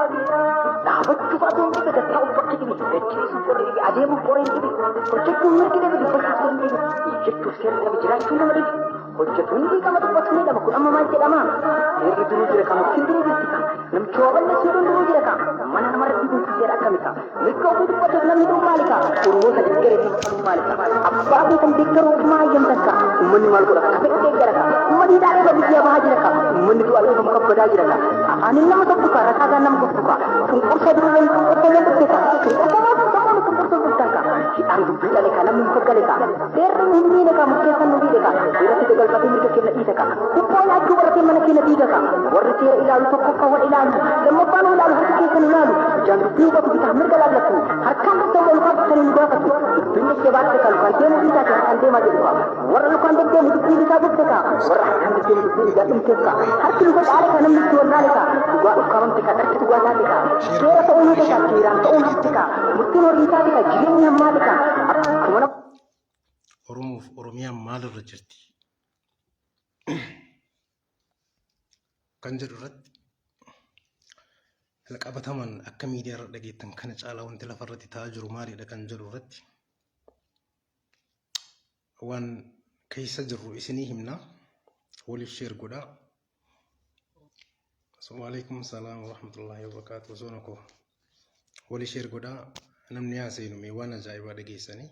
Dhaabachuuf aduun dhibe, taa'uuf bakki dhibe, dachee qorri dhibe, adeemuuf qoreen dhibe, hojjechuuf mirgi dhibe, dubbachuuf sirni dhibe, ijjechuuf seerri dhabe, jiraachuun nama dhibe, hojjetuun ni qaba, dubbatuun ni dhaba. Kun amma maal jedhama? Seerri duruu jira ka, murtiin duruu jirti ka, namichi waa balleessu hedduun duruu jira ka, mana namarratti kun seera akkami ka, mirga ofii dubbateef namni dhuun maali ka, Oromoota deeggareef nama qaluun maali ka, abbaa beekan deeggaruu ofumaa hayyamtan ka, uummanni maal godha ka, fedhe deeggara ka, uummanni hidhaa dheeba biyya bahaa jira ka, uummanni du'a dheeba muka badaa jira ka, afaanin nama sobdu ka, rasaasaan nama gubdu ka, cunqursa duruu cunqurfamuun dhufte ka, cunqurfamaa cunqurfamuun cunqursuun dhuftan ka, hidhaan dubbii dhale ka, namni muka gale ka, seerri nu hin miine ka, murteessan nu miidhe ka, seeratti dagalfatee mirga keenya dhiise ka, gubboo nyaachuu baratee mana keenya diiga ka, warri seera ilaalu tokkoffaa wal ilaalu, lammaffaa nu ilaalu, harka keessa nu ilaalu, ijaan dubbii hubatu, bitaa mirga laallatu, harkaan dhuftan wal lukaan nu gaafatu, dubbiin jajjabaatte ka, lukaan deemuu dhiisaa ka, harkaan deemaa jedhu ka, warra lukaan deddeemu dubbiin isaa gubte ka, warra harkaan deddeemu dubbiin ijaa dhumteef ka, harki luka caale ka, namni itti wallaale ka, dhugaa ukkaamamte ka, dharki dhugaa taate ka, seera ta'uun hafe ka, seeraan ta'uun hafte ka, murtiin horii taate ka, jireenyi hammaate ka, akkuma nama Oromoof Oromiyaan maalirra jirti kan jedhu irratti qabataman akka miidiyaa irra dhageettan kana caalaa wanti lafa irratti ta'aa jiru maalidha kan jedhu irratti waan keessa jirru isinii himna, waliif sheer godhaa. Waalaikum salaam wa rahmatullahi wa barakatuh. Soona koo walii sheer godhaa, namni haa seenu, mee waan ajaa'ibaa dhageessanii.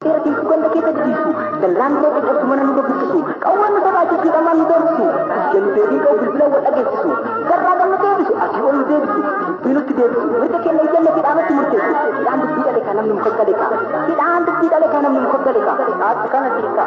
Seera tiisu ganda keessa diriirsu, dallaan kee caccabsu, mana nu buqqisu, qawween nu sodaachisu, hidhamaan nu doorsisu, ija nu deebii qabu, bilbila wal dhageessisu, garraa gad nu deebisu, asii ol nu deebisu, dubbii nutti deebisu, mirga keenya ijjanne fi dhaabatti murteessu, hidhaan dubbii dhale ka, namni muka gale ka, hidhaan dubbii dhale ka, namni muka gale ka, akka kana xiiqa.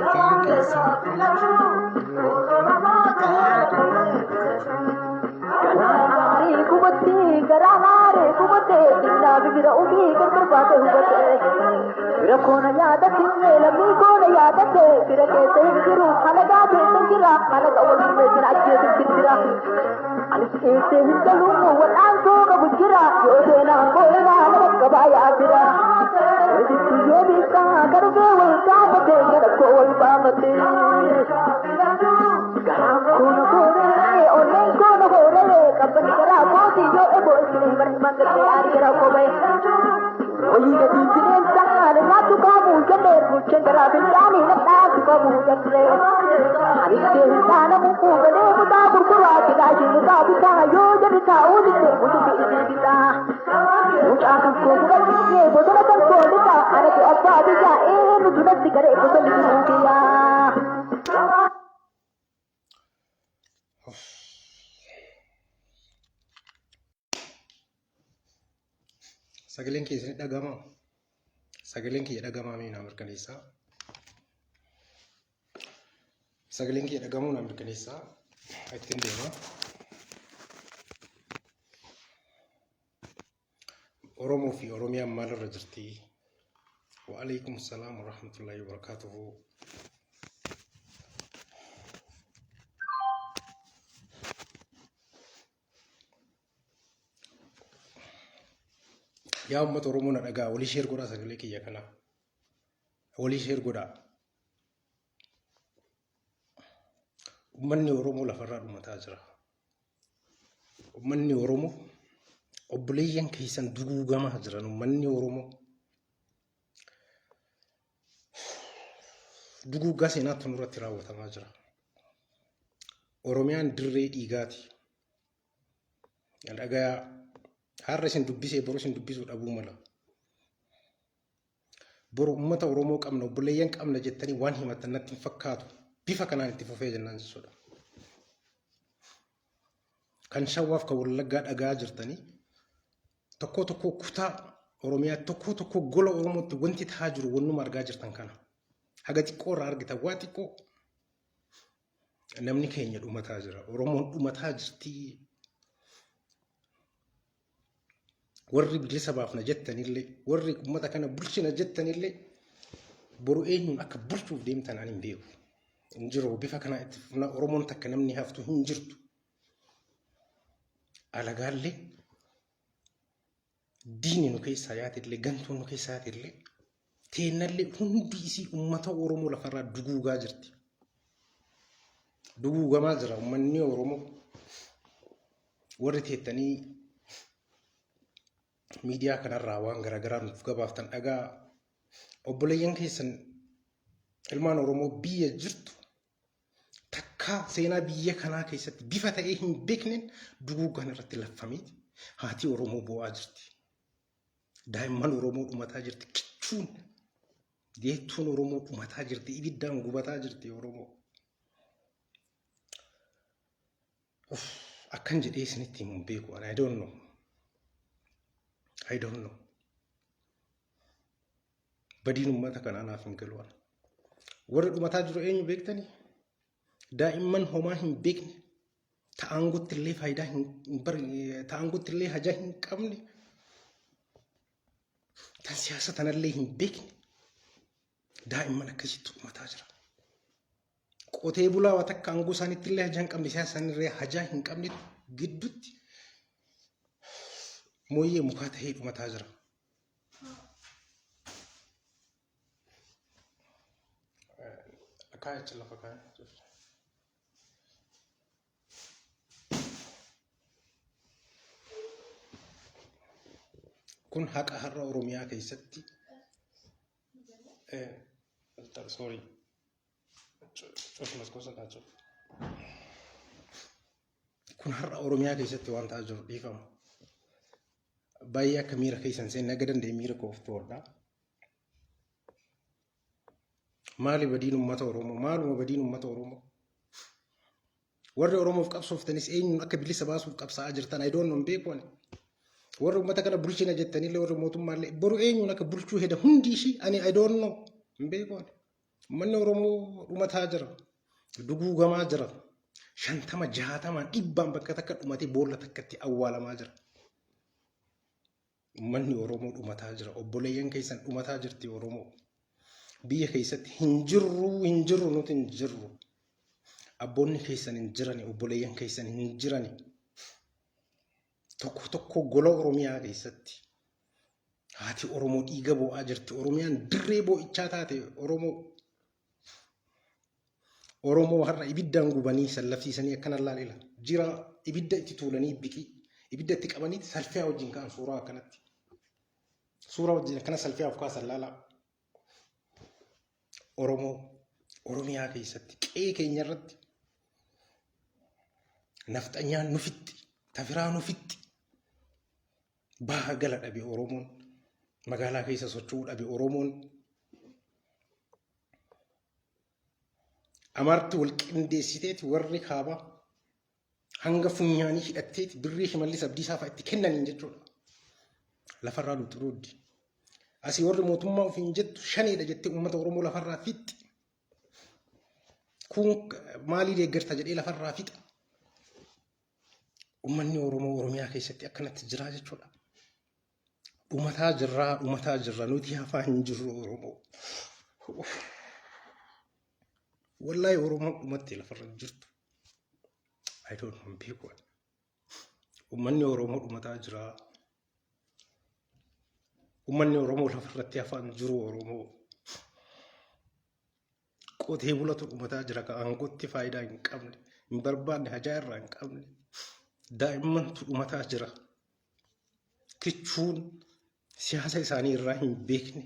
Afaan keessaa Garaanaarii gubattee, garaanaarii gubattee, innaa bibira ofii gargar baatee hubattee. Bira koona yaadatte, lammii koona yaadatte, bira keessa hin jiru, halagaa keessa jira, halaga wal murmeessina ajjeesutti jira. Anis dhiisee hin galu, wal'aansoo qabu jira, yoo seenaan booyinaa nama qabaa yaadira. Hojitti yoo beekaa, kan dhufee wal gaafate, kan akkoo wal baafate. Garaan koona kooree, onneen koona hooree, qabbanni garaa kooti yoo eboo isin himan himan gartee aari garaa koo bahe. Wayii gatii bineensa na nyaattu kaamuu jennee, bulcheen garaa fincaanii na dhaatu kaamuu jennee. Ani ishee hin dhaanamu, galee mudaa gurguraa, kilaashii mudaa bitaa, yoo jedhu taa'uu didde mutufi isii bitaa. Mucaa kan koo fudhadhee bosona kan koo lixaa, anatu abbaa biyyaa, eenyutu natti garee bosonni jiruu kiyyaa. Sagaleen kee isin dhagama? Sagaleen kiyya dhagamaa mee naa mirkaneessaa. Sagaleen kiyya dhagamuu naa mirkaneessaa. Ittiin deema. Oromoo fi Oromiyaan maalirra jirti? Wa'alaikum salaam wa rahmatullahi wa barakatuhu. Yaa uummata Oromoo, na dhagaa, walii sheer godhaa sagalee kiyya kana. Walii sheer godhaa. Uummanni Oromoo lafarraa dhumataa jira. Uummanni Oromoo, obboleeyyan keessan duguugamaa jiran. Uummanni Oromoo duguuggaa seenaatti nurratti raawwatamaa jira. Oromiyaan dirree dhiigaati. Dhagayaa, har'a isin dubbisee boru isin dubbisuu dhabuu mala. Boru uummata Oromoo qabna, obboleeyyan qabna jettanii waan himattan natti hin fakkaatu. Bifa kanaan itti fufee jennaan jechuudha. Kan Shawwaaf kan Wallaggaa dhagaa jirtanii, tokkoo tokkoo kutaa Oromiyaa, tokkoo tokkoo gola Oromootti wanti ta'aa jiru wannuma argaa jirtan kana. Haga xiqqoo irraa argitan waa xiqqoo. Namni keenya dhumataa jira. Oromoon dhumataa jirti. Warri bilisa baafna jettanillee, warri uummata kana bulchina jettanillee boru eenyuun akka bulchuuf deemtan ani hin beeku. Hin jiru bifa kanaa itti fufnaa Oromoon takka namni haftu hin jirtu. Alagaallee diinni nu keessaa yaatillee gantuun nu keessaa yaatillee teennallee hundi isii uummata Oromoo lafarraa duguugaa jirti. Duguugamaa jira uummanni Oromoo. Warri teettanii miidiyaa kanarraa waan garaagaraa nuuf gabaaftan dhagaa obboleeyyan keessan ilmaan Oromoo biyya jirtu takkaa seenaa biyya kanaa keessatti bifa ta'ee hin beekneen duguuggaan irratti laffamee haati Oromoo boo'aa jirti. Daa'imman Oromoo dhumataa jirti. Kichuun deettuun Oromoo dhumataa jirti. Ibiddaan gubataa jirti Oromoo. Uff, akkan jedhee isinitti himu hin beeku. I don't know. I don't know. Badiin uummata kanaa naaf hin galu. Warri dhumataa jiru eenyu beektanii? Daa'imman homaa hin beekne, ta'aangotti illee faayidaa hin ta'aangotti illee hajaa hin qabne, tan siyaasa tanallee hin beekne daa'imman akkasitti dhumataa jira. Qotee bulaa waa takka aangoo isaaniitti illee hajaa hin qabne siyaasa isaaniirra hajaa hin qabne gidduutti mooyyee mukaa ta'ee dhumataa jira. Kaaya achi lafa kaaya. Kun haqa har'a Oromiyaa keessatti sorry kun har'a Oromiyaa keessatti waan ta'aa jiru dhiifama. Baay'ee akka miira keessan seenne akka danda'e miira koo of to'adha. Maali badiin uummata Oromoo? Maaluma badiin uummata Oromoo? Warri Oromoof qabsooftanis eenyuun akka bilisa baasuuf qabsaa'aa jirtan I don't know hin beeku ani. Warri uummata kana bulchina jettanillee warri mootummaallee boru eenyuun akka bulchuu heda hundi ishii ani I don't know hin beeku ani. Uummanni Oromoo dhumataa jira. Duguugamaa jira. 50 60 100n bakka takka dhumatee boolla takkatti awwaalamaa jira. Uummanni Oromoo dhumataa jira. Obboleeyyan keessan dhumataa jirti Oromoo. Biyya keessatti hin jirru hin jirru nuti hin jirru. Abboonni keessan hin jirani obboleeyyan keessan hin jirani. Tokko tokko gola Oromiyaa keessatti haati Oromoo dhiiga boo'aa jirti. Oromiyaan dirree boo'ichaa taate Oromoo. Oromoo har'a ibiddaan gubanii sallafsiisanii akkana laalila. Jira ibidda itti tuulanii biqii ibidda itti qabanii salfiyaa wajjin ka'an suuraa akkanatti. Suuraa wajjin akkana salfiyaa of kaasan laalaa. Oromoo Oromiyaa keessatti qe'ee keenya irratti nafxanyaan nu fixxi tafiraa nu fixxi baha gala dhabe Oromoon magaalaa keessa socho'uu dhabe Oromoon Amaarti wal qindeessiteeti warri kaabaa hanga funyaanii hidhatteeti birrii Shimallis Abdiisaa fa'a itti kennaniin jechuudha. Lafarraa nu xuruuddi. Asii warri mootummaa ofiin jettu shaneedha jettee uummata Oromoo lafarraa fixxi. Kun maalii deeggarta jedhee lafarraa fixa. Uummanni Oromoo Oromiyaa keessatti akkanatti jira jechuudha. Dhumataa jirraa dhumataa jirra nuti hafaa hin jirru Oromoo. Wallaahi Oromoon dhumatte lafarra hin jirtu. I don't know beeku. Uummanni Oromoo dhumataa jira. Uummanni Oromoo lafarratti hafaa hin jiru Oromoo. Qotee bulatu dhumataa jira ka aangootti faayidaa hin qabne, hin barbaanne, hajaa irraa hin qabne. Daa'immantu dhumataa jira. Kichuun siyaasa isaanii irraa hin beekne,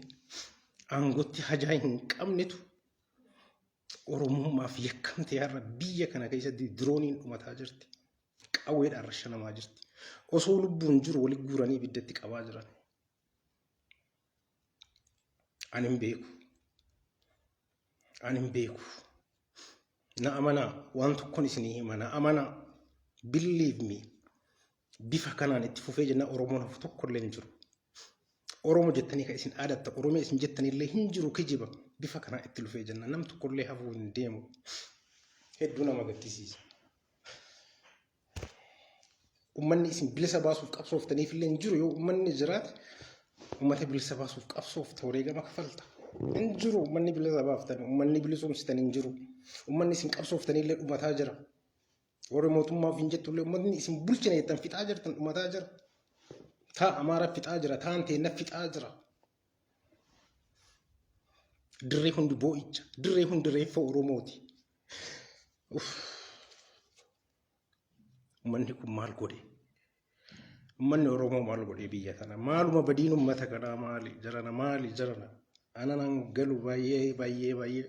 aangootti hajaa hin qabnetu Oromummaaf yakkamtee har'a biyya kana keessatti dirooniin dhumataa jirti. Qawweedhaan rashanamaa jirti. Osoo lubbuun jiru wali guuranii ibiddatti qabaa jiran. Ani hin beeku. Ani hin beeku. Na amanaa waan tokkon isinii hima na amanaa. Believe me. Bifa kanaan itti fufee jenna Oromoon hafu tokko illee hin jiru. Oromo jettanii kan isin aadatta Oromiyaa isin jettanillee hin jiru kijiba bifa kanaa itti lufee jenna nam tokkollee hafuu hin deemu. Hedduu nama gaddisiisa. Ummanni isin bilisa baasuuf qabsooftaniif illee hin jiru yoo ummanni jiraate ummata bilisa baasuuf qabsoofta wareegama kafalta. Hin jiru ummanni bilisa baaftan ummanni bilisoomsitan hin jiru. Ummanni isin qabsooftanii illee dhumataa jira. Warri mootummaa ofiin jettu illee ummatni isin bulchina jettan fixaa jirtan dhumataa jira. Taa Amaara fixaa jira, taan teenna fixaa jira. Dirree hundi boo'icha, dirree hundi reeffa Oromooti. Uff. Uummanni kun maal godhe? Uummanni Oromoo maal godhe biyya kana? Maaluma badiin uummata kanaa maali? Jarana maali? Jarana. Ananan galu baay'ee baay'ee baay'ee.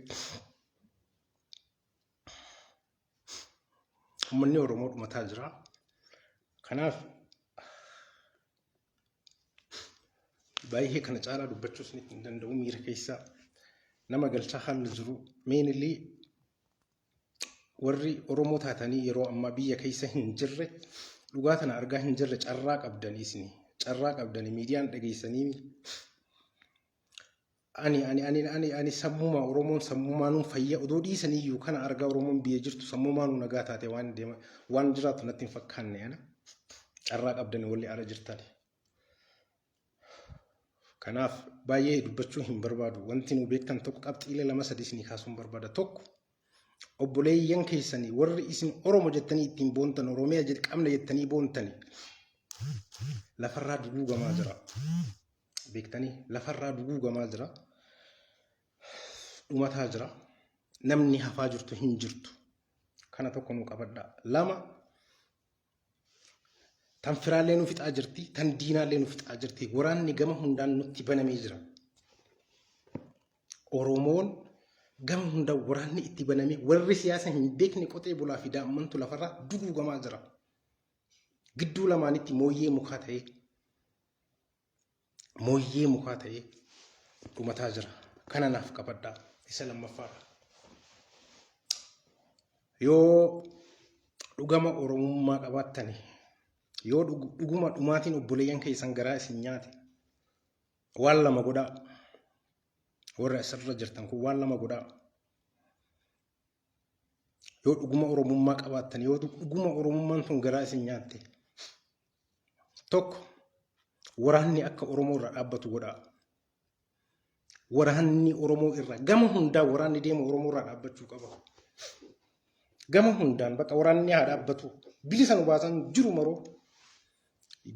Uummanni Oromoo dhumataa jira. Kanaaf baay'ee kana caalaa dubbachuus ni hin danda'u miira keessa nama galchaa haalli jiru meenilii warri Oromoo taatanii yeroo ammaa biyya keessa hin jirre dhugaa tana argaa hin jirre carraa qabdanii isin carraa qabdanii miidiyaan dhageessanii ani ani ani ani ani sammuma Oromoon sammumaanuu fayya odoo dhiisaniyyuu kana argaa Oromoon biyya jirtu sammumaanuu nagaa taate waan deema waan jiraatu natti hin fakkaanne ana carraa qabdanii walli ala jirtani. Kanaaf baay'ee dubbachuu hin barbaadu. Wanti nu beektan tokko qabxiilee lama sadii isinii kaasuun barbaada. Tokko obboleeyyan keessanii warri isin Oromo jettanii ittiin boontan Oromiyaa qabna jettanii boontani lafarraa duguugamaa jira. Beektanii lafarraa duguugamaa jira. Dhumataa jira. Namni hafaa jirtu hin jirtu. Kana tokko nu qabadhaa. Lama Tan firaallee nu fixaa jirti, tan diinaallee nu fixaa jirti. Waraanni gama hundaan nutti banamee jira. Oromoon gama hundaan waraanni itti banamee warri siyaasa hin beekne qotee bulaa fi daa'immantu lafarraa duguugamaa jira. Gidduu lamaanitti mooyyee mukaa ta'ee mooyyee mukaa ta'ee dhumataa jira. Kana naaf qabadhaa. Isa lammaffaadha. Yoo dhugama Oromummaa qabaattani, yoo dhuguma dhumaatiin obboleeyyan keessan garaa isin nyaate, waan lama godhaa. Warra asirra jirtan kun waan lama godhaa. Yoo dhuguma Oromummaa qabaattan, yoo dhuguma Oromummaan tun garaa isin nyaatte, tokko waraanni akka Oromoo irraa dhaabbatu godhaa. Waraanni Oromoo irraa gama hundaa waraanni deemu Oromoo irraa dhaabbachuu qaba. Gama hundaan bakka waraanni haa dhaabbatu. Bilisa nu baasan jiru maroo.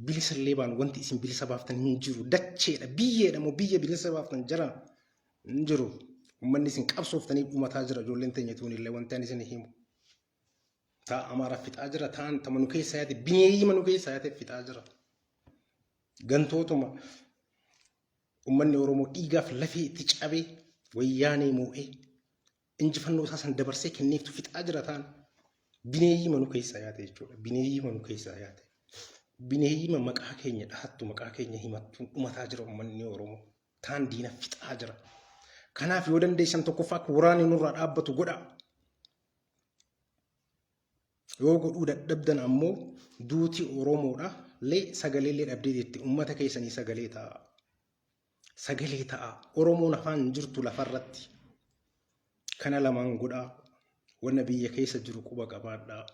Bilisa illee baanu wanti isin bilisa baaftan hin jiru. Dacheedha biyyeedha moo biyya bilisa baaftan jira hin jiru. Uummanni isin qabsooftanii dhumataa jira ijoolleen teenya tuunillee wanti ani isin himu. Taa Amaara fixaa jira taan tama nu keessa yaate bineeyyii nu keessa yaate fixaa jira. Gantootuma uummanni Oromoo dhiigaaf lafee itti cabee wayyaanee moo'ee injifannoo isaa san dabarsee kenneeftu fixaa jira taan bineeyyii nu keessa yaate jechuudha. Bineeyyii nu keessa yaate. Bineeyyii maqaa keenya dhahattu maqaa keenya himattuun dhumataa jira uummanni Oromoo. Taan diina fixaa jira. Kanaaf yoo dandeessan tokkoffaa akka waraanni nurraa dhaabbatu godhaa. Yoo godhuu dadhabdan ammoo duuti Oromoodha lee sagalee illee dhabdee jirti. Uummata keessanii sagalee ta'a. Sagalee ta'a. Oromoon afaan hin jirtu lafarratti. Kana lamaan godhaa. Wanna biyya keessa jiru quba qabaadhaa.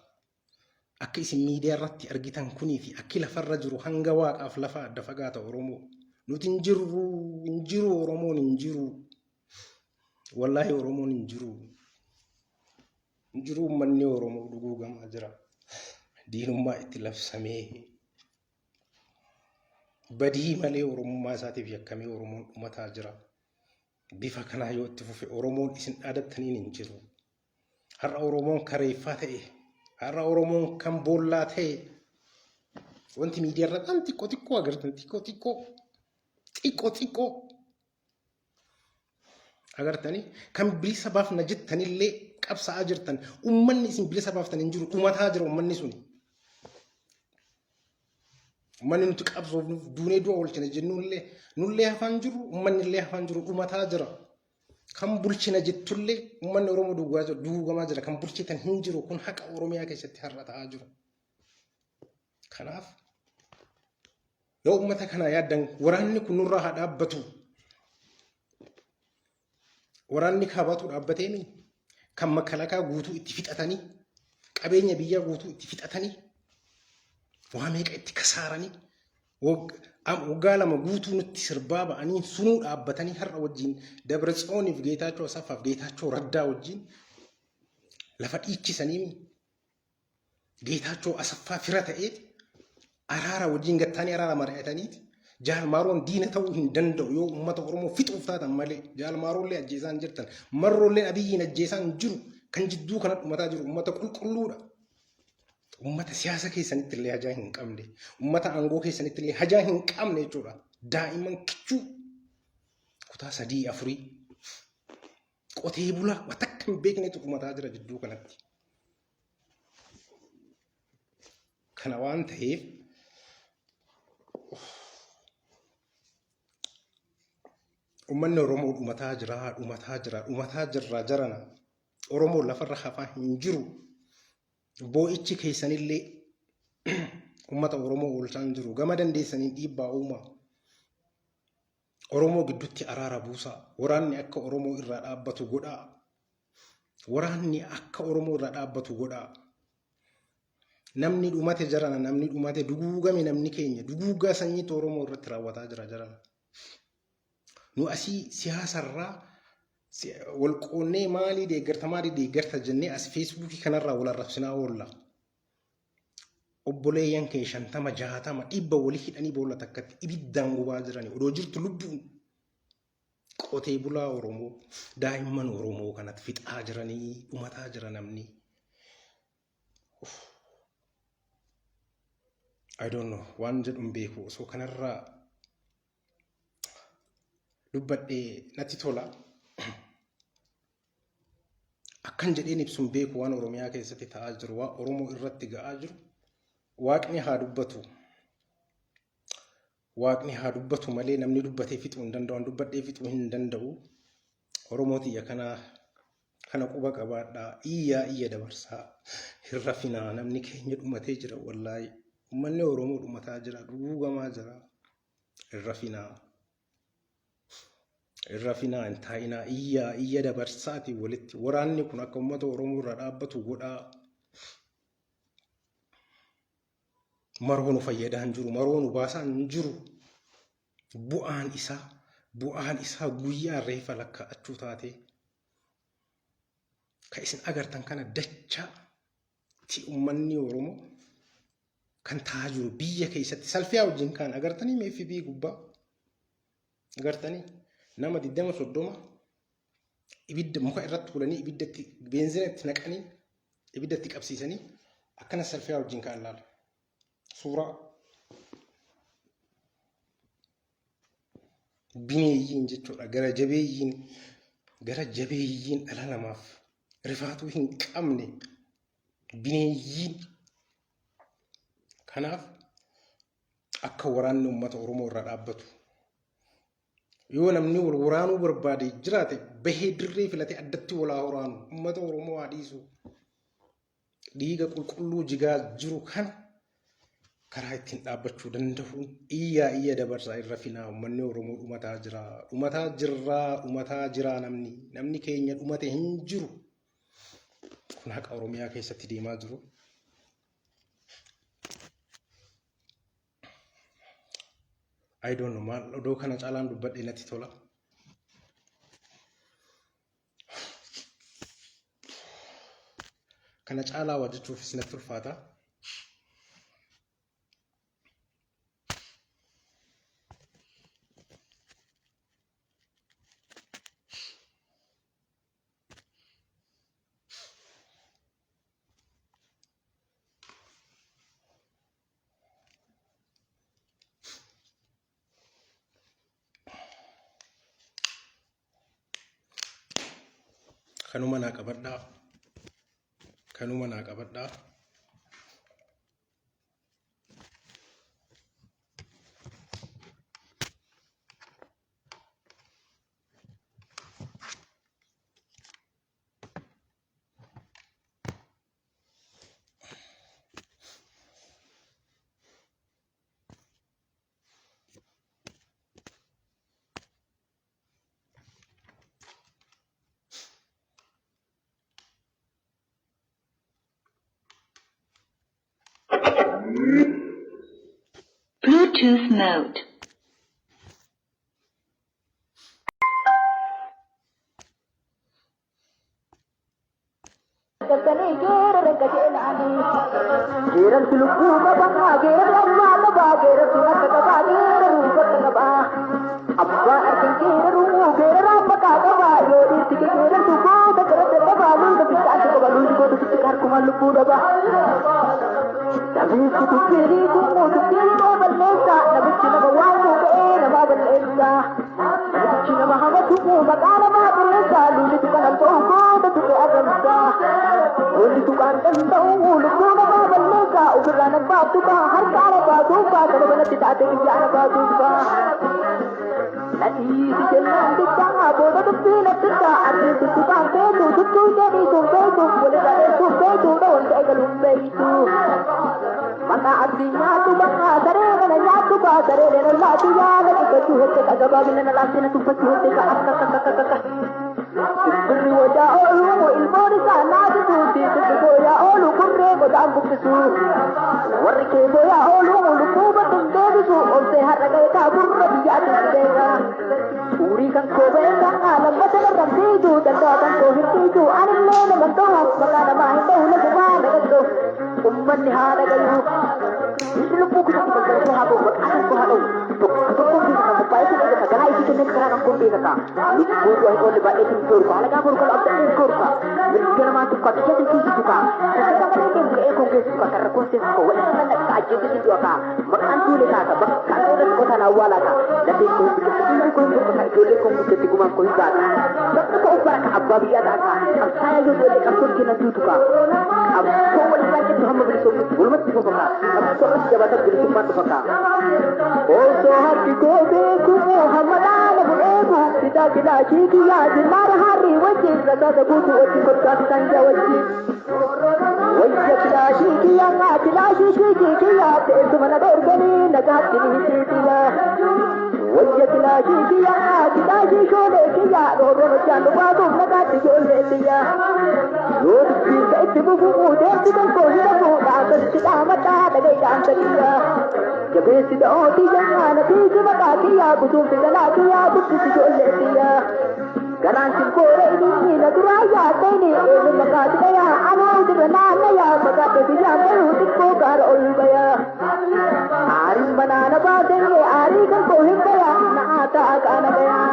Akka isin miidiyaa irratti argitan kunii fi akki lafarra jiru hanga waaqaaf lafa adda fagaata Oromoo. Nuti hin jirru, hin jiru Oromoon hin jiru. Wallaahi Oromoon hin jiru. Hin jiru uummanni Oromoo duguugamaa jira. Diinummaa itti labsamee badii malee Oromummaa isaatiif yakkamee Oromoon dhumataa jira. Bifa kanaa yoo itti fufe Oromoon isin dhaadattaniin hin jiru. Har'a Oromoon kareeffaa ta'e, har'a Oromoon kan boollaa ta'e, wanti miidiyaa irra waan xiqqoo xiqqoo agartan xiqqoo xiqqoo xiqqoo xiqqoo agartanii kan bilisa baafna jettanillee qabsa'aa jirtan ummanni isin bilisa baaftan hin jiru dhumataa jira ummanni suni. Ummanni nuti qabsoofnuuf duunee du'a oolchina jennullee nullee hafaan jiru ummanni illee hafaan jiru dhumataa jira. Kan bulchina jettullee ummanni Oromoo duugaa jira duugamaa jira kan bulchitan hin jiru kun haqa Oromiyaa keessatti har'a ta'aa jiru. Kanaaf Yoo uummata kanaa yaaddan waraanni kun nurraa haa dhaabbatu. Waraanni kaabaatu dhaabbateemi kan makalakaa guutuu itti fixatanii qabeenya biyyaa guutuu itti fixatanii waa meeqa itti kasaaranii waggaa 2 guutuu nutti sirbaa ba'anii sunuu dhaabbatanii har'a wajjin Dabra Tsiyooniif Geetaachoo Asaffaaf Geetaachoo Raddaa wajjin lafa dhiichisanii Geetaachoo Asaffaa fira ta'ee araara wajjin gattaanii araara mari'ataniiti. Jaal Maaroon diina ta'uu hin danda'u yoo uummata Oromoo fixuuf taatan malee. Jaal Maaroollee ajjeesaa hin jirtan. Marroolleen Abiyyiin ajjeesaa hin jiru. Kan jidduu kana dhumataa jiru uummata qulqulluudha. Uummata siyaasa keessanitti illee hajaa hin qabne. Uummata aangoo keessanitti illee hajaa hin qabne jechuudha. Daa'imman kichuu kutaa sadii afurii qotee bulaa waan takka hin beeknetu dhumataa jira jidduu kanatti. Kana waan ta'eef uummanni Oromoo dhumataa jira, dhumataa jira, dhumataa jirra jarana. Oromoo lafarra hafaa hin jiru. Boo'ichi keessanillee uummata Oromoo oolchaa hin jiru. Gama dandeessaniin dhiibbaa uumaa. Oromoo gidduutti araara buusaa. Waraanni akka Oromoo irraa dhaabbatu godhaa. Waraanni akka Oromoo irraa dhaabbatu godhaa. Namni dhumate jarana namni dhumate duguugame namni keenya duguugaa sanyiitu Oromoo irratti raawwataa jira jarana. Nu asii siyaasarraa wal qoonnee maalii deeggarta maalii deeggarta jennee as feesbuukii kanarraa wal arrabsinaa oolla. Obboleeyyan kee 50 60 100 walii hidhanii boolla takkatti ibiddaan gubaa jirani odoo jirtu lubbuun qotee bulaa Oromoo daa'imman Oromoo kanatti fixaa jiranii dhumataa jira namni. I don't know waan jedhu hin beeku osoo kanarraa dubbadhee natti tola. Akkan jedheen ibsu hin beeku waan Oromiyaa keessatti ta'aa jiru, waan Oromoo irratti ga'aa jiru. Waaqni haa dubbatu. Waaqni haa dubbatu malee namni dubbatee fixuu hin danda'u. An dubbadhee fixuu hin danda'u. Oromoo tiyya kana kana quba qabaadhaa. Iyyaa iyya dabarsaa. Hin rafinaa namni keenya dhumatee jira wallaahi. Uummanni Oromoo dhumataa jira, duguugamaa jira. Hin rafinaa. Hin rafinaa hin taa'inaa iyyaa iyya dabarsaati walitti waraanni kun akka uummata Oromoo irraa dhaabbatu godhaa. Maroo nu fayyadaa hin jiru maroo nu baasaa hin jiru. Bu'aan isaa bu'aan isaa guyyaa reefa lakkaa'achuu taatee kan isin agartan kana dachaa ti uummanni Oromoo kan ta'aa jiru biyya keessatti salfiyaa wajjin kaan agartanii mee FB gubbaa agartanii nama 20 30 ibidda muka irratti tuulanii ibidda itti beenzina itti naqanii ibidda itti qabsiisanii akkana salfiyaa wajjin kaan laala suuraa bineeyyiin jechuudha gara jabeeyyiin gara jabeeyyiin dhala namaaf rifaatuu hin qabne bineeyyiin kanaaf akka waraanni uummata Oromoo irraa dhaabbatu yoo namni wal waraanuu barbaade jiraate bahee dirree filatee addatti walaa waraanu uummata Oromoo haa dhiisu. Dhiiga qulqulluu jigaa jiru kana karaa ittiin dhaabbachuu danda'uun iyyaa iyya dabarsaa irra finaa uummanni Oromoo dhumataa jira. Dhumataa jirraa dhumataa jiraa namni namni keenya dhumate hin jiru. Kun haqa Oromiyaa keessatti deemaa jiru. I don't know maal odoo kana caalaan dubbadhe natti tola. Kana caalaa waa jechuufis natti ulfaata. Kanuma naa qabadhaa. Kanuma naa qabadhaa. Bluetooth mode. Geerarsi lubbuu qaba, geerarri ammaa qaba, geerarsi harka qaba, geerarri bakka qaba. Abbaa argan geeraru, geeraraan maqaa qaba, yoo dhiirti geerartu goota gara qaba, lolta fiixaansi qaba, lolli goota fiixi harkumaan lubbuu dhaba. Dhabeessi dubbiin kummuu dubbiin koo balleessa, namichi nama waamuu ka'ee namaa balleessa. Namichi nama hamatu maqaa namaa xureessa, lolli tuqaan ta'u goota tuqe arrabsa. Lolli tuqaan danda'u lubbuu namaa balleessa, ofirraa nan baaftu kaa harka ana baasuuf kaa kana manatti taate biyya ana baasuuf kaa. Nadhiisi jennaan diddaa booda dubbii natti ardiin tuttuqaan beeku tuttuu jedhiisuun beeku walirraa dheessuun beeku wanta eegaluun beeytu. Maqaa abdii nyaatu bakka saree mana nyaatu kaa saree lena laatu yaala dubbachuu hedde ka gabaabina na laafte na tuffachuu hedde ka akka akka akka akka. Simbirri wajaa oolu ilmoon isaa naasisu tiisissi booyaa oolu kurree qodaan buqqisu. Warri kee booyaa oolu lubbuu badduun deebisu oltee har'a ga'e kaa gurra biyyaatti si beeka. Suurii kan koo beeka lammata narraan fiigu danda'a kan koo hin fiigu anillee nama ta'u maqaa namaa hin ta'u lafa nagadhu. Ummanni haa dhagayu. Inni lubbuu kututti balbala koo haa ba'u maqaa kan koo haa dha'u. Tokko tokkoon beeka kan qophaa'ee sun eegata galaa isii kennee karaa kan koon beeka kaa. Lubbuu du'a hin oolle baay'eetiin toorka halagaa boru galu abdadheen koorka. Mirga namaa tukka biyya sin tuusisu kaa. Sassaba malee deemu ga'ee koon geessisu kaa kan rakkoon seensu kaa waliin nan dhaqa ajjeesisin du'a kaa. Maqaan tuule kaasa bakka akka irratti qotaan awwaalaa kaa. Lafeen koo hin biqiltu dhiirri koo hin burqata ijoolleen koo hin guddatti gumaan koo hin baata. Bakka koo uffara ka abbaa biyyaa ta'a kaa. Qabsaa'aa yoo ijoollee qabsoon kennan tuutu kaa. Qabsoo walirraa jettu hamma bilisoomnutti walumatti fufa kaa. Qabsoo irratti jabaatan bilisummaan dhufa kaa. Osoo harki koo beeku hamma dhaala eegu fitaa kilaashii kiyyaa jilmaara harrii wajjin rasaasa guutuu wajjin kottaa sanjaa wajjin. Wayya kilaashii kiyyaa kilaashii kiikii kiyyaa teessuma na dhoorganii nagaatti ni hiitiyaa. Wayya kilaashii kiyyaa kilaashii shoolee kiyyaa dhoorroon hojjaan dhufaatuuf nagaatti ijoollee kiyyaa. Yoo dubbiin ka itti fufu deemsi kan koo hidhamu dhaamsatti dhaamadhaa dhaga'i dhaamsa kiyyaa. Jabeessi da'oo kiyyaa na tiisi maqaa kiyyaa gutuun figalaa kiyyaa guddisi ijoollee kiyyaa. Garaan sin boora inni na duraa yaaddeeni eenyu maqaati dhayaa anuu dirra naannayaa fagaadhe biyyaan bayuu xiqqoo gaara ol bayaa. Aariin manaa na baasee aarii kan koo hin bayaa na'aa ta'a qaana bayaa.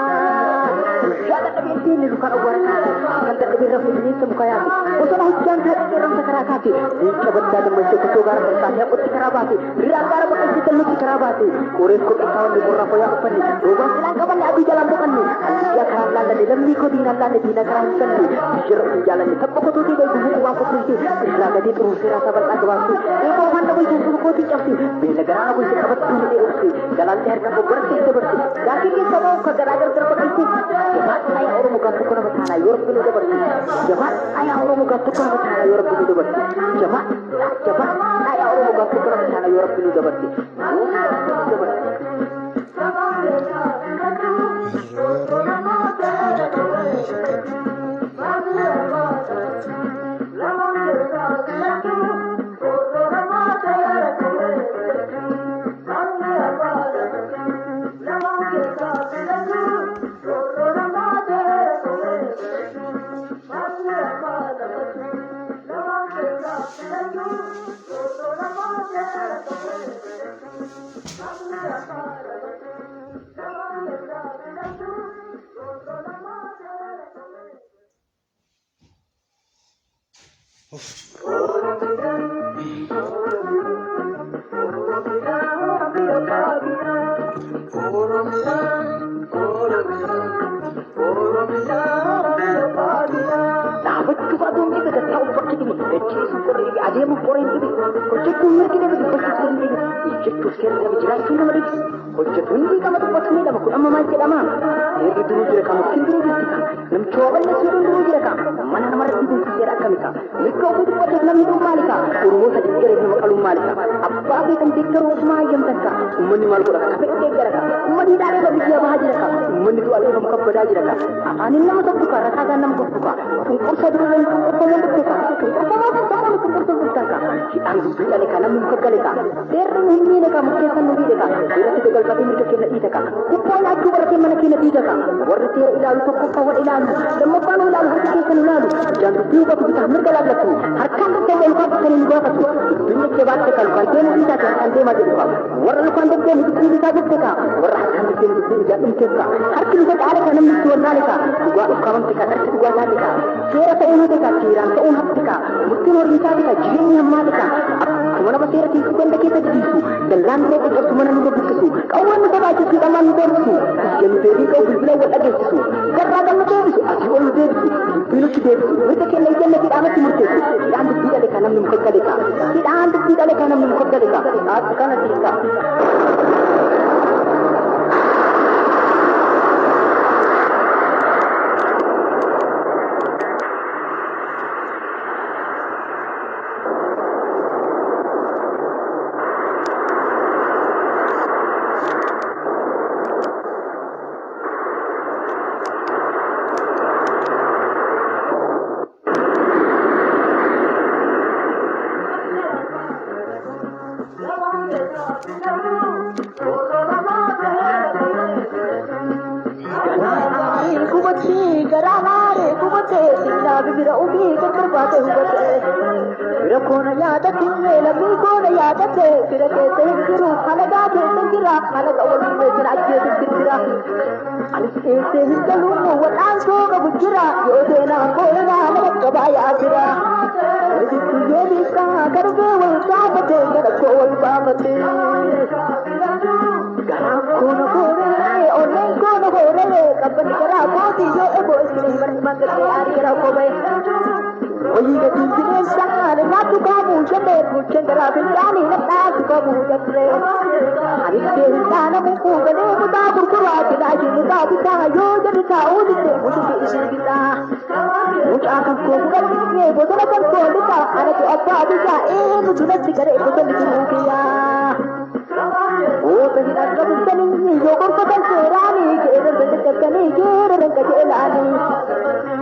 Guyyaa dadhabeen diinni lukaan awwaara kaase kan dadhabeen rafne bineensa muka yaase bosona hojjaan taa'e qeerransa karaa kaase leenca baddaa dammaysee kotoo gaara ol kaase haqutti karaa baase riraan gaara baqaysee dallutti karaa baase qoreef kophee kaawwanne qorraa fooyaa uffanne roobaan silaan qabanne aduu jalaan boqanne hallayyaa karaan laallanne lammii koo diinaan laallanne diina karaa hin galle biyyarra hin jaalanne tabba kotootii bayi gufuu qubaan qopheessee irraa gadee xuruursee raasaa bal'aa gabaabsee eeboo afaan na bulchee sunu kootiin cabse beela garaa na bulchee qabattuu hidhee obse galaallee harkaan goggorattee dabarse gaafii keessa ba'u ka garaa gargar baqaysee jabaadhaa yaa Oromoo gaaf tokko nama taanaa yoo rabbi nu dabarse jabaadhaa yaa Oromoo gaaf tokko nama taanaa yoo rabbi nu dabarse jabaadhaa jabaadhaa yaa Oromoo gaaf tokko nama taanaa yoo rabbi nu dabarse yoo rabbi nu dabarse. Dhaabachuu aduun dhibe taa'uuf bakki dhibe gachiisuuf qorri dhibe adeemuuf qoreen dhibe hojjechuuf mirgi dhibe dubbachuuf sirni dhibe hojjechuuf seerri dhabe jiraachuun nama dhibe hojjetuun dhiqama dubbatu ni dhaba kun amma maal jedhama seerri duruu jira ka muktiin duruu jirti ka namtichi waa balleessuu duruu jira ka mana namarratti beeku seera akkami ka mirga ofii dubbateef namni dhuun maali ka Oromoota deeggareef nama qaluun maali ka abbaa beekan deeggaruu osuma hayyamtan ka ummanni maal godha ka fedhu deeggara ka ummanni hidhaalee biyya bahaa jira ka ummanni du'a leefamu kabbadaa jira ka afaaniin nama tokko ka rasaasaan nama koftu ka cunqursa duruu cunqurfamuun dhufte ka cunqurfamaa Warri cunqursuuf dhuftan kaa. Hidhaan dubbii dhale kaa namni muka gale kaa. Seerri nu hin miine kaa murteessan nu miidhe kaa. Seeratti dagalfatee mirga keenya dhiita kaa. Gubboo nyaachuu baratee mana keenya diiga kaa. Warri seera ilaalu tokkoffaa wal ilaalu. Lammaffaa nu ilaalu harka keessa nu ilaalu. Ijaan dubbii hubatu bitaa mirga laallatu. Harkaan dubbii ol kaafatanii nu gaafatu. Dubbiin jajjabaatte kaa lukaan deemuu dhiisaa harkaan deemaa jedhu kaa. Warra lukaan deddeemu dubbiin isaa jette kaa. Warra harkaan deddeemu dubbiin ijaan dhumteef kaa. Harki luka caale kaa namni itti wallaale kaa. Dhugaa ukkaamamte kaa dharki dhugaa taate kaa. Seera ta'uun hafe kaa seeraan ta'uun hafte kaa. Murtiin horii taate kaa jireenyi hammaate kaa. Akkuma nama seera tiisu ganda keessa diriirsu. Dallaan nurra caccabsu mana nurra buqqisu. Qawween nu sodaachisu hidhamaan nu doorsisu. Iyya nu deebii qabu bilbila wal dhageessisu. Garraa gad nu deebisu asii ol nu deebisu. Dubbii nutti deebisu. Mirga keenya iyyanna fi dhaamatti murteessu. Hidhaan dubbii dhale kaa namni muka gale kaa. Hidhaan dubbii dhale kaa namni muka gale kaa. Akkana xiiqa. Gubatee garaa laaree gubatee sinnaa bibira ofii gargar baatee hubatee. Fira koona yaadate lammii koona yaadate fira keessa hin jiru halagaa keessa hin jira halaga waliin beekin ajjeesu jira. Anis eessee hin galu wal'aansoo qabu jira yoo seenaa koona nama qabaa yaa jira. Jirtu yoo beekaa garbee wal gaafate gara koo wal baafate. Garaan koona kooree onneen koona hooree qabbanni garaa kootii yoo eboo isin himan himan gartee aari garaa koo bahe. Wayii gatiin bineensa nyaattu kaamuu jedhee bulcheen garaa fincaanii nadhaatu kaamuu jedhee. Ani ittee hin dhaanamu galee mutaa gurguraa jedhaa mutaa bitaa yoo jedhu taa'uu didde mututu isin bitaa. Mucaa kan koo fudhadhee bosona kan koo lixaa anatu abbaa biyyaa eenyutu natti garee bosonni jiruu kiyyaa. Goota hin argamtanii yoo gorfatan seeraanii geerarsa caccabsanii geeraran qajeelaanii.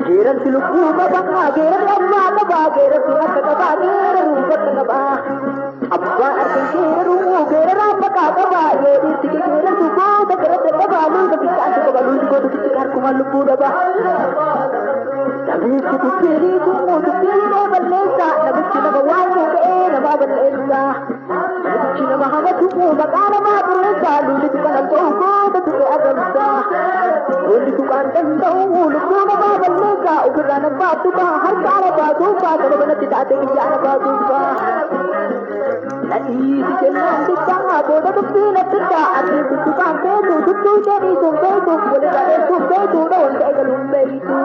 Geerarsi lubbuu qaba geerarri abbaa qaba geerarsi akka qaba geeraruu bakka qaba. Abbaa argan geeraruu geeraraa bakka qaba yoo dhiirti kee geerartu goota gara dadhaba luuta fiixaantu qaba luuti goota fiixi harkumaan lubbuu dhaba. Dhabeessi dubbii kun dubbii balleessa namichi nama waan ka'ee nama balleessa. Namichi nama hamatu maqaa namaa xureessa lulli tuqaan ta'u goota ture adamsa. Lolli tuqaan danda'u lubbuu namaa balleessa ofirraa nama tuqa harka ana baasuufa sababa natti taate biyya ana baasuufa. Nadhiiti jennaan bittaa booda dubbii natti ta'a ati tuttuqaan feetu tuttuu jedhiisuun feetu walirra dheessuun feetu dhawon ta'e galuun beeytu.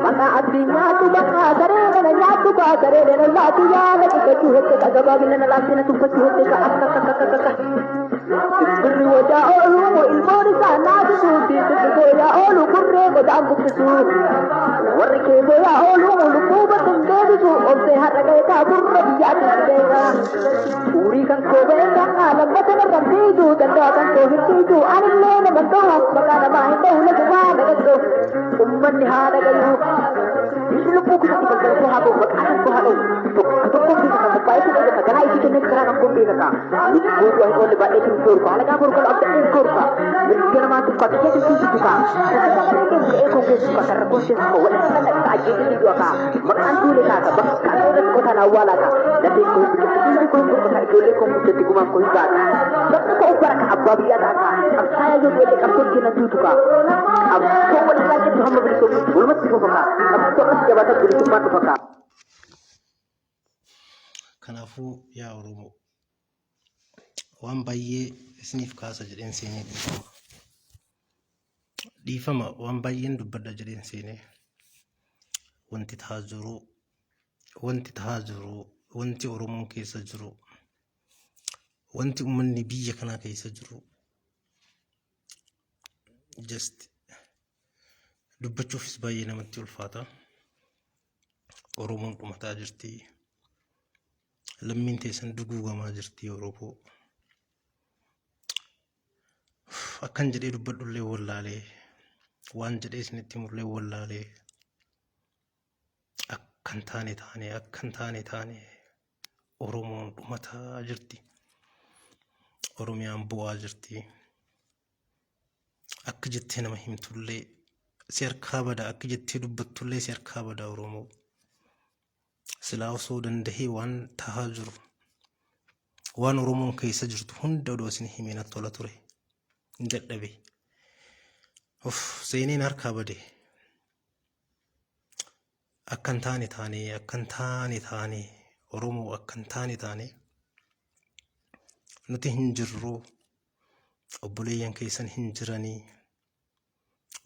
Maqaa abdii nyaatu maqaa saree mana nyaatu kaa saree nana laatu yaala dhiqachuu hojjeta gabaabina na laafina tuffachuu hojjeta akka akka akka akka. Simbirri wajaa oolu ilmoon isaa naasisu simbirri booyaa oolu kurree qodaan buqqisu. Warri kee booyaa oolu lubbuu bakka hin deebisu obsee har'a ga'eetaa gurra biyyaatti beeka. Uurii kan koo beeka lammata narra fiidu danda'a kan koo hin fiidu anillee nama ta'u maqaa namaa hin ta'u lafumaa na qaqqabu. Ummanni haa dhagayu. Inni lubbuu keessatti balbala koo haa ba'u maqaa kan koo haa dha'u. Tokko tokkoon beeka kan qophaa'ee ta'e beeka garaa isii kenneef karaa kan koo beeka kaa. Lubbuu du'a hin oolle baay'ee hin koorka halagaa koorka abdadhee koorka. Mirga namaa tukka biyya tuffii tuka. Sagalee deemu ka'ee koo keessu ka karra koo seensu ka wal dhaqqa ajjeesanii du'a kaa. Maqaan duule kaa ka bakka irratti qotaan awwaalaa kaa. Lafeen koo hin biqiltu dhiirri koo hin burqa kaa ijoollee koo hin guddatti gumaan koo hin baata. Sabni koo uffara ka abbaa biyyaa ta'a kaa. Qabsaa'aa yoo du'e qabsoon kennan duutu kaa. Qabsoo wal irraa jettu hamma bilisoomutti walumatti fufa kaa. Qabsoo irratti jabaatan bilisummaan dhufa kaa. Kanaafuu yaa Oromoo waan baay'ee isiniif kaasa jedheen seenee dhiifama. Dhiifama waan baay'een dubbadha jedheen seenee wanti tahaa jiru wanti tahaa jiru wanti Oromoon keessa jiru wanti uummanni biyya kanaa keessa jiru just dubbachuufis baay'ee namatti ulfaata. Oromoon dhumataa jirti. Lammiin teessan duguugamaa jirti Oromoo. Akkan jedhee dubbadhullee wallaalee waan jedhee isinitti himullee wallaalee. Akkan taane taane, akkan taane taane, Oromoon dhumataa jirti. Oromiyaan bu'aa jirti. Akka jettee nama himtullee si harkaa bada, akka jettee dubbattullee si harkaa bada. Oromoo silaa osoo dandahee waan tahaa jiru, waan Oromoon keessa jirtu hunda odoo isin himee natti tola ture. Hin dadhabe. Of seeneen harkaa bade. Akkan taane taane, akkan taane taane, Oromoo akkan taane taane, nuti hin jirru, obboleeyyan keessan hin jiranii,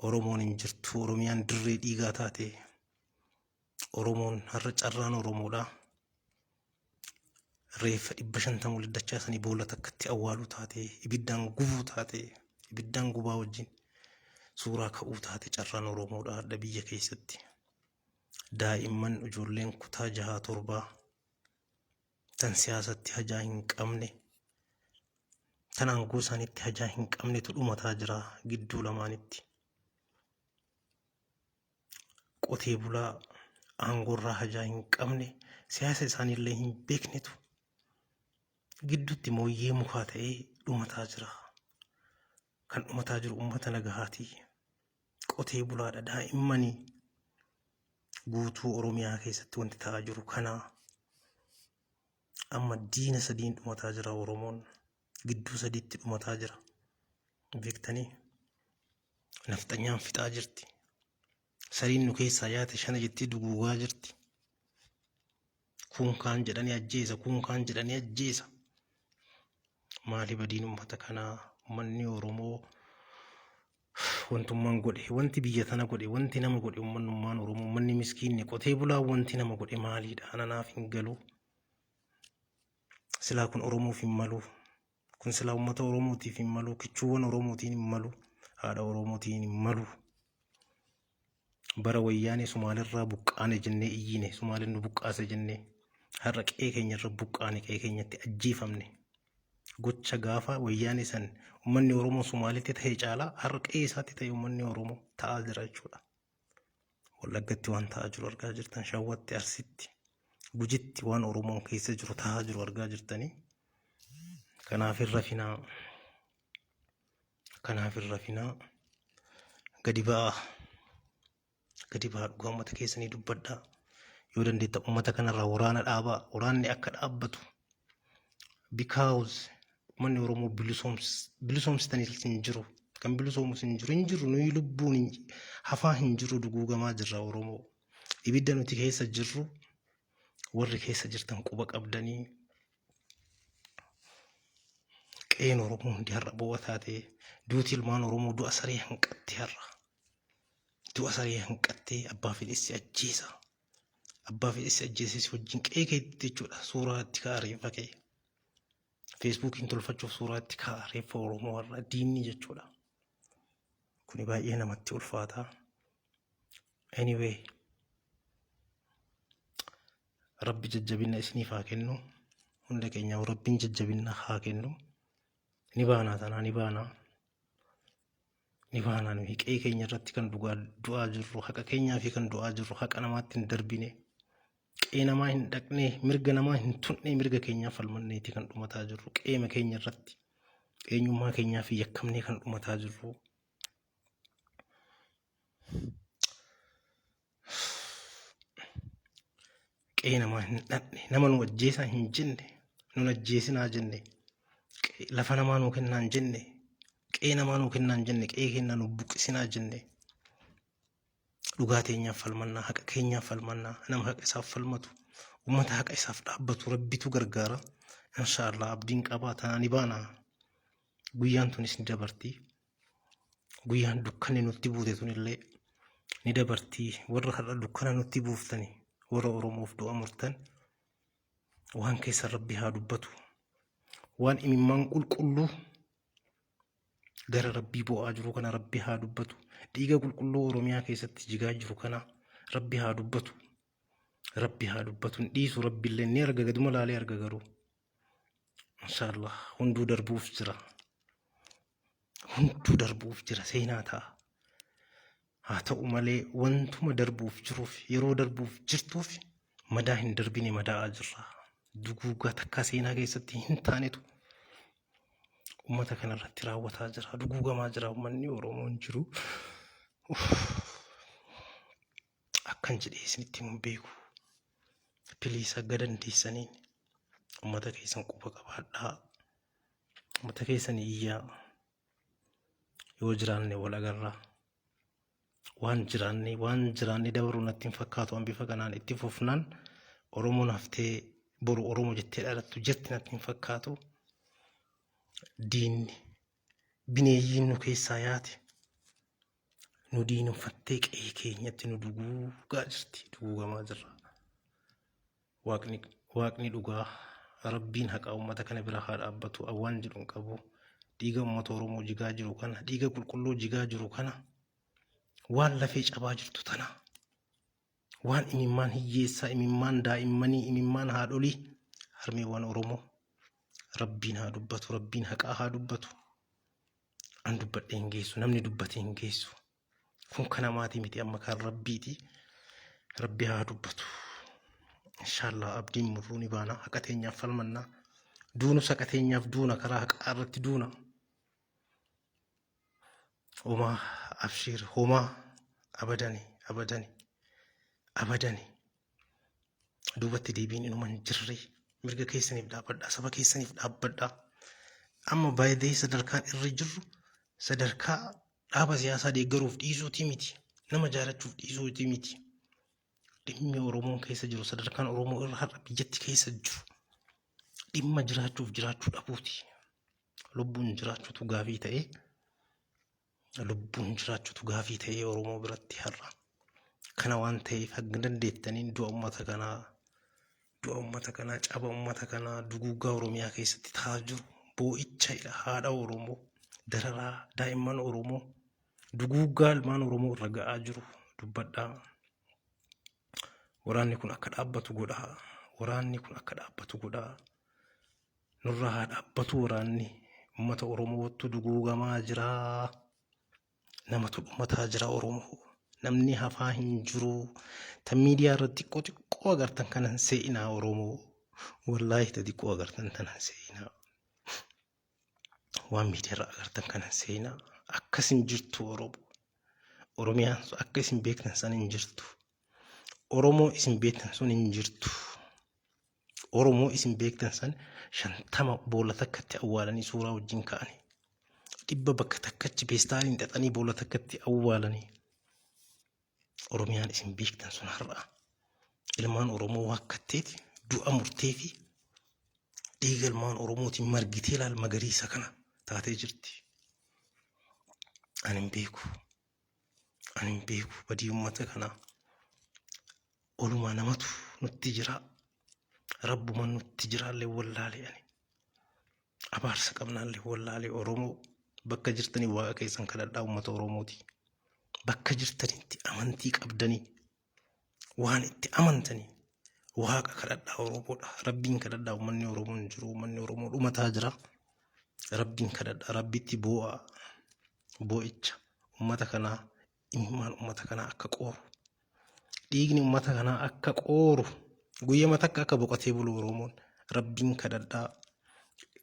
Oromoon hin jirtu, Oromiyaan dirree dhiigaa taate. Oromoon har'a, carraan Oromoodha. Reeffa 550 walitti dachaasanii boolla takkatti awwaaluu taate, ibiddaan gubuu taate, ibiddaan gubaa wajjin suuraa ka'uu taate carraan Oromoodha har'a biyya keessatti. Daa'imman, ijoolleen kutaa jahaa torbaa tan siyaasatti hajaa hin qabne, tan aangoo isaaniitti hajaa hin qabnetu dhumataa jira gidduu lamaanitti. Qotee bulaa aangoorraa hajaa hin qabne, siyaasa isaaniillee hin beeknetu gidduutti mooyyee mukaa ta'ee dhumataa jira. Kan dhumataa jiru uummata nagahaati. Qotee bulaadha, daa'immanii. Guutuu Oromiyaa keessatti wanti ta'aa jiru kana. Amma diina sadiin dhumataa jira Oromoon. Gidduu sadiitti dhumataa jira. Beektanii, nafxanyaan fixaa jirti. Sadiin nu keessaa yaate shana jettee duguugaa jirti. Kun kaan jedhanii ajjeesa, kun kaan jedhanii ajjeesa. Maali badiin uummata kanaa? Uummanni Oromoo wantummaan godhe, wanti biyya tana godhe, wanti nama godhe, uummanummaan Oromoo, uummanni miskiinni qotee bulaa wanti nama godhe maaliidha? Ana naaf hin galu. Silaa kun Oromoof hin malu. Kun silaa uummata Oromootiif hin malu. Kichuuwwan Oromootiin hin malu. Haadha Oromootiin hin malu. Bara Wayyaanee Sumaalirraa buqqaane jennee iyyine, Sumaaleen nu buqqaase jennee, har'a qe'ee keenyarra buqqaane, qe'ee keenyatti ajjeefamne. Gocha gaafa Wayyaanee san uummanni Oromoo Sumaaletti ta'e caalaa har'a qe'ee isaatti ta'e uummanni Oromoo ta'aa jira jechuudha. Wallaggatti waan ta'aa jiru argaa jirtan, Shawwatti, Arsitti, Gujitti waan Oromoon keessa jiru ta'aa jiru argaa jirtanii. Kanaaf hin rafinaa. Kanaaf hin rafinaa. Gadi ba'aa. Gadi ba'aa, dhugaa uummata keessanii dubbadhaa. Yoo dandeetta uummata kanarraa waraana dhaabaa. Waraanni akka dhaabbatu. Because uummanni Oromoo bilisoomsitanii hin jiru. Kan bilisoomus hin jiru. Hin jiru, nuyi lubbuun hafaa hin jiru, duguugamaa jirra Oromoo. Ibidda nuti keessa jirru warri keessa jirtan quba qabdanii. Qe'een Oromoo hundi har'a bo'aa taate. Duuti ilmaan Oromoo du'a saree hanqatte har'a. Du'a saree hanqattee abbaa fedhessi ajjeesa. Abbaa fedhessi ajjeesesi wajjin qe'ee keetti jechuudha. Suuraa itti ka'a reeffa kee. Feesbuukiin tolfachuuf suuraa itti ka'a reeffa Oromoo har'a diinni jechuudha. Kuni baay'ee namatti ulfaata. Anyway, Rabbi jajjabina isiniif haa kennu. Hunda keenyaaf Rabbiin jajjabina haa kennu. Ni baanaa tanaa, ni baanaa. Ni baanaa. Nuyi qe'ee keenya irratti kan dhugaa du'aa jirru, haqa keenyaa fi kan du'aa jirru, haqa namaatti hin darbine. Qe'ee namaa hin dhaqne, mirga namaa hin tunne, mirga keenyaaf falmanneeti kan dhumataa jirru. Qe'eema keenya irratti eenyummaa keenyaa fi yakkamnee kan dhumataa jirru. Qe'ee namaa hin dhaqne, nama nu ajjeesaa hin jenne, nun ajjeesinaa jenne, lafa namaa nuu kennaa hin jenne, qe'ee namaa nuu kennaa hin jenne, qe'ee keenyaa nu buqqisinaa jenne. Dhugaa teenyaaf falmannaa, haqa keenyaaf falmannaa, nama haqa isaaf falmatu, uummata haqa isaaf dhaabbatu Rabbitu gargaara. Inshaallah, abdiin qabaa, tanaa ni baana. Guyyaan tunis ni dabarti. Guyyaan dukkanni nutti buute tunillee ni dabarti. Warra har'a dukkana nutti buuftani, warra Oromoof du'a murtan, waan keessan Rabbi haa dubbatu. Waan imimmaan qulqulluu gara Rabbii bu'aa jiru kana Rabbi haa dubbatu. Dhiiga qulqulluu Oromiyaa keessatti jigaa jiru kana Rabbi haa dubbatu. Rabbi haa dubbatu, hin dhiisu, Rabbi illee ni arga, gaduma laalee arga garuu. Inshaallah, hunduu darbuuf jira. Hunduu darbuuf jira, seenaa ta'a. Haa ta'u malee, wantuma darbuuf jiruuf, yeroo darbuuf jirtuuf, Madaa hin darbine madaa'aa jirra. Duguuggaa takkaa seenaa keessatti hin taanetu uummata kana irratti raawwataa jira. Duguugamaa jira uummanni Oromoo hin jiru. Akkan jedhee isinitti himu hin beeku. Please, hagga dandeessaniin uummata keessan quba qabaadhaa. Uummata keessan iyyaa. Yoo jiraanne wal agarraa. Waan jiraanne dabaruu natti hin fakkaatu. Waan bifa kanaan itti fufnaan Oromoon haftee boru Oromoo jettee dhalattu jirti natti hin fakkaatu. Diinni bineeyyiin nu keessaa yaate nu diinumfattee qe'ee keenyatti nu duguugaa jirti, duguugamaa jirra. Waaqni dhugaa, Rabbiin haqaa uummata kana bira haa dhaabbatu. Awwaan jedhu hin qabu. Dhiiga uummata Oromoo jigaa jiru kana, dhiiga qulqulluu jigaa jiru kana, waan lafee cabaa jirtu tana, waan imimmaan hiyyeessaa, imimmaan daa'immanii, imimmaan haadholii, harmeewwan Oromoo, Rabbiin haa dubbatu, Rabbiin haqaa haa dubbatu. An dubbadhee hin geessu, namni dubbatee hin geessu. Kun kan namaati miti, amma kan Rabbiiti. Rabbi haa dubbatu. Inshaallah abdiin murruu ni baana, haqa teenyaaf falmannaa. Duunus haqa teenyaaf duuna, karaa haqaa irratti duuna. Homaa abshiir, homaa abadani, abadani, abadani. Duubatti deebiin inuma hin jirre. Mirga keessaniif dhaabbadhaa, saba keessaniif dhaabbadhaa. Amma baay'ee sadarkaan irra jirru sadarkaa dhaaba siyaasaa deeggaruuf dhiisuutii miti. Nama jaalachuuf dhiisuutii miti. Dhimmi Oromoon keessa jiru, sadarkaan Oromoo irra har'a biyyatti keessa jiru, dhimma jiraachuuf jiraachuu dhabuuti. Lubbuun jiraachuutu gaafii ta'ee, lubbuun jiraachuutu gaafii ta'ee Oromoo biratti har'a. Kana waan ta'eef hanga dandeettaniin du'a uummata kanaa, du'a uummata kanaa, caba uummata kanaa, duguuggaa Oromiyaa keessatti ta'aa jiru, boo'icha haadha Oromoo, dararaa daa'imman Oromoo, duguuggaa ilmaan Oromoo irra ga'aa jiru dubbadhaa. Waraanni kun akka dhaabbatu godhaa. Waraanni kun akka dhaabbatu godhaa. Nurraa haa dhaabbatu waraanni. Uummata Oromootu duguugamaa jira. Namatu dhumataa jira Oromoo. Namni hafaa hin jiru. Ta miidiyaa irratti xiqqoo xiqqoo agartan kanan se'inaa Oromoo. Wallaahi ta xiqqoo agartan tanan se'inaa. Waan miidiyaa irra agartan kanan se'inaa. Akkas hin jirtu Oromoo. Oromiyaan akka isin beektan san hin jirtu. Oromoo isin beektan sun hin jirtu. Oromoo isin beektan san 50 boolla takkatti awwaalanii suuraa wajjin ka'anii. 100 bakka takkatti peestaaliin xaxanii boolla takkatti awwaalanii. Oromiyaan isin beektan sun har'a ilmaan Oromoo waakkatteeti du'a murtee fi dhiiga ilmaan Oromootiin margitee laal magariisa kana taatee jirti. Ani hin beeku. Ani hin beeku badii uummata kanaa. Olumaa namatu nutti jira. Rabbuma nutti jiraallee wallaalee ani. Abaarsa qabnaallee wallaalee. Oromoo, bakka jirtanii Waaqa keessan kadhadhaa, uummata Oromooti. Bakka jirtanitti amantii qabdanii, waan itti amantanii Waaqa kadhadhaa Oromoodha. Rabbiin kadhadhaa, uummanni Oromoo hin jiru. Uummanni Oromoo dhumataa jira. Rabbiin kadhadhaa, Rabbitti boo'aa. Boo'icha uummata kanaa, imimmaan uummata kanaa akka qooru. Dhiigni uummata kanaa akka qooru. Guyyama takka akka boqotee bulu Oromoon. Rabbiin kadhadhaa.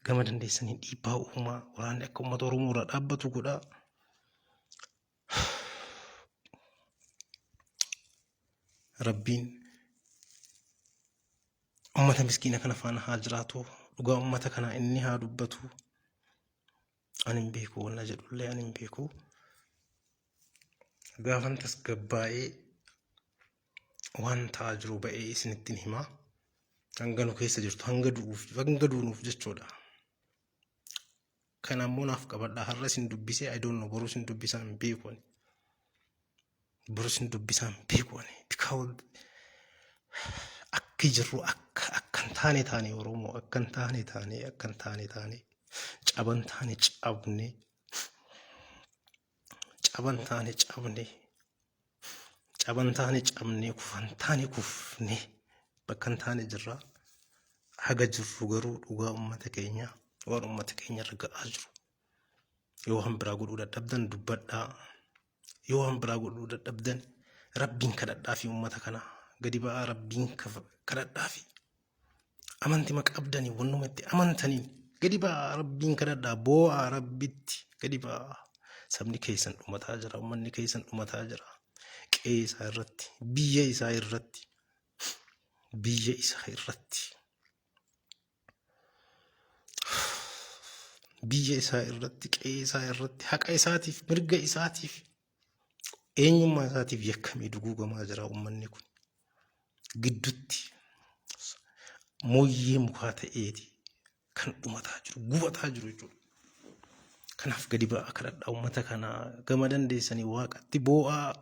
Gama dandeessanii dhiibbaa uumaa, waraanni akka uummata Oromoo irraa dhaabbatu godhaa. Rabbiin ummata miskiina kana faana haa jiraatu. Dhugaa ummata kanaa inni haa dubbatu. Ani hin beeku, wanna jedhullee ani hin beeku. Gaafan tasgabbaa'ee waan ta'aa jiru ba'ee isinittiin himaa. Hanga nu keessa jirtu, hanga du'uuf, hanga duunuuf jechuudha. Kana ammoo naaf qabadhaa. Har'a isin dubbisee, I don't know, boruu isin dubbisaa hin beeku ani. Boruu isin dubbisaa hin beeku ani. Because akki jirru akka hin taane taane Oromoo, akka hin taane taane, akka hin taane taane, caban taane cabne, caban taane cabne, caban taane cabne, kufan taane kufne, bakka hin taane jirra. Haga jirru garuu dhugaa uummata keenyaa, waan uummata keenya irra ga'aa jiru, yoo waan biraa godhuu dadhabdan dubbadhaa. Yoo waan biraa godhuu dadhabdan Rabbiin kadhadhaa fi uummata kana Gadi ba'aa rabbiin kadhadhaafi. Amantima qabdanii wannuma itti amantaniin gadi ba'aa rabbiin kadhadhaa boo'aa rabbitti gadi ba'aa. Sabni keessan dhumataa jira, uummanni keessan dhumataa jira. Qe'ee isaa irratti, biyya isaa irratti, biyya isaa irratti. Biyya isaa irratti, qe'ee isaa irratti, haqa isaatiif, mirga isaatiif, eenyummaa isaatiif yakkamee duguugamaa jira uummanni kun. Giddutti mooyyee mukaa ta'eeti kan dhumataa jiru, gubataa jiru jechuudha. Kanaaf gadi ba'aa kadhadhaa uummata kanaa gama dandeessanii waaqatti boo'aa.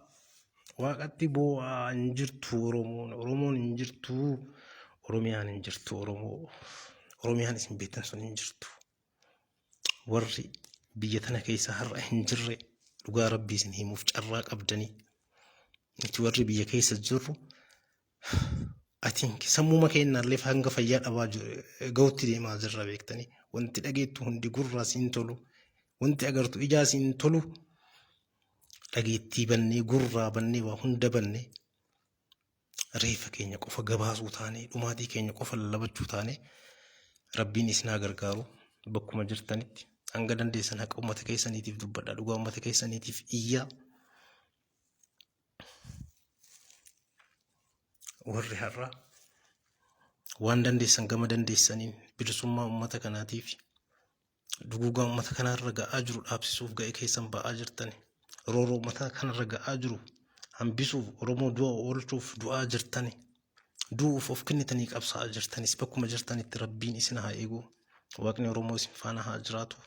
Waaqatti boo'aa hin jirtu Oromoon, Oromoon hin jirtu, Oromiyaan hin jirtu Oromoo. Oromiyaan isin beektan sun hin jirtu. Warri biyya tana keessa har'a hin jirre dhugaa rabbii isin himuuf carraa qabdanii. Nuti warri biyya keessa jirru I think sammuma keenyaallee hanga fayyaa dhabaa gahutti deemaa jirra beektanii. Wanti dhageettu hundi gurraa siin tolu, wanti agartu ijaa siin tolu. Dhageettii bannee gurraa bannee waa hunda bannee reeffa keenya qofa gabaasuu taane dhumaatii keenya qofa lallabachuu taane rabbiin isin haa gargaaru bakkuma jirtanitti hanga dandeessan haqa uummata keessaniitiif dubbadha dhugaa uummata keessaniitiif iyyaa warri har'a waan dandeessan gama dandeessaniin bilisummaa uummata kanaatiif duguugaa uummata kanarra ga'aa jiru dhaabsisuuf ga'ee keessan ba'aa jirtani. Rooroo uummata kanarra ga'aa jiru hambisuuf Oromoo du'a oolchuuf du'aa jirtani. Du'uuf of kennitanii qabsaa'aa jirtanis bakkuma jirtanitti rabbiin isin haa eegu. Waaqni Oromoo isin faana haa jiraatu.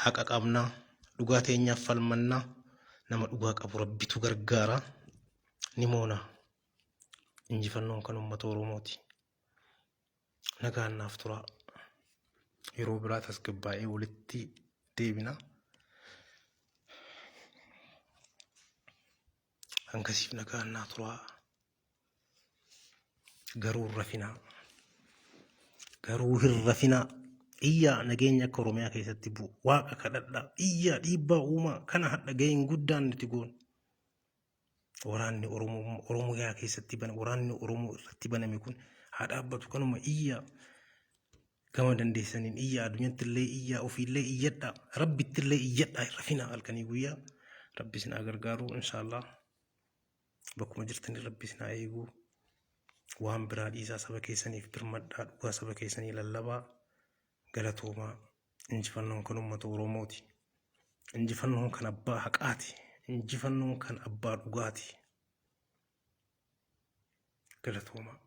Haqa qabnaa, dhugaa teenyaaf falmannaa, nama dhugaa qabu rabbitu gargaara. Ni moona. Injifannoon kan uummata Oromooti. Nagaan naaf turaa. Yeroo biraa tasgabbaa'ee walitti deebina. Hangasiif nagaan naa turaa. Garuu hin rafinaa. Garuu hin rafinaa. Iyyaa nageenya akka Oromiyaa keessatti bu'u. Waaqa kadhadhaa. Iyyaa dhiibbaa uumaa. Kana hadha ga'een guddaan nuti goonu. Waraanni Oromoo Oromiyaa keessatti bana waraanni Oromoo irratti baname kun haa dhaabbatu kanuma iyyaa gama dandeessaniin iyyaa addunyatti illee iyyaa ofiillee iyyadhaa rabbitti illee iyyadhaa hin rafinaa halkanii guyyaa rabbi isin haa gargaaru inshaallah bakkuma jirtanii rabbi isin haa eegu waan biraa dhiisaa saba keessaniif birmadhaa dhugaa saba keessanii lallabaa galatoomaa injifannoon kan uummata Oromooti. Injifannoon kan abbaa haqaati. Injifannoon kan abbaa dhugaati. Galatoomaa.